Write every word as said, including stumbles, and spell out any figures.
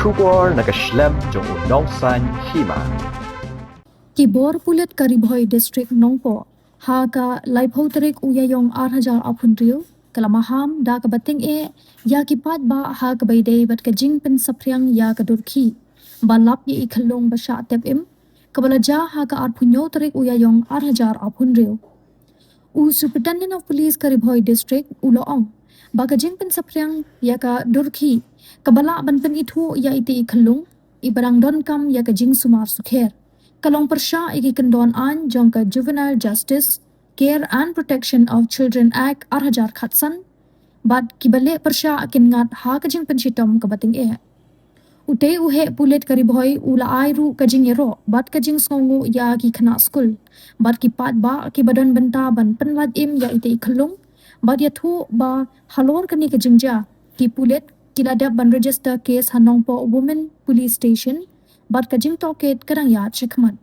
Khubor na ka shlem jong u Nongsaiñ Hima. Ki bor pulit ka Ri Bhoi District Nongpoh ha ka laiphew tarik u Ïaïong ar hajar arphew hynriew ka la maham da kaba tyngeh ïa ki paidbah ha kaba ïadei bad ka jingpynsaphriang ïa ka dur khih ba lap ïa i khyllung ba shah tep im, kaba la jia ha ka arphew hynñiew tarik u Ïaïong ar hajar arphew hynriew. U Superintendent of Police ka Ri Bhoi District u la ong ba ka jingpynsaphriang ïa ka dur khih kaba lah ban pynithuh ïa ita i khyllung iba dang donkam ïa ka jingsumar sukher ka long pyrshah ïa ki kyndon aiñ jong ka Juvenile Justice, Care and Protection of Children Act ar hajar khatsan, bad kiba leh pyrshah kin ngat ha ka jingpynshitom kaba tyngeh. Utei u heh pulit ka Ri Bhoi u la ai ruh ka jingïaroh bad ka jingsngewnguh ïa ki khynnah skul bad ki paidbah kiba don bynta ban pynlait im ïa ita i khyllung, bad ïathuh ba halor kane ka jingjia ki pulit ki la dep ban register case ha Nongpoh Women Police Station bad ka jingtohkit ka dang ïaid shakhmat.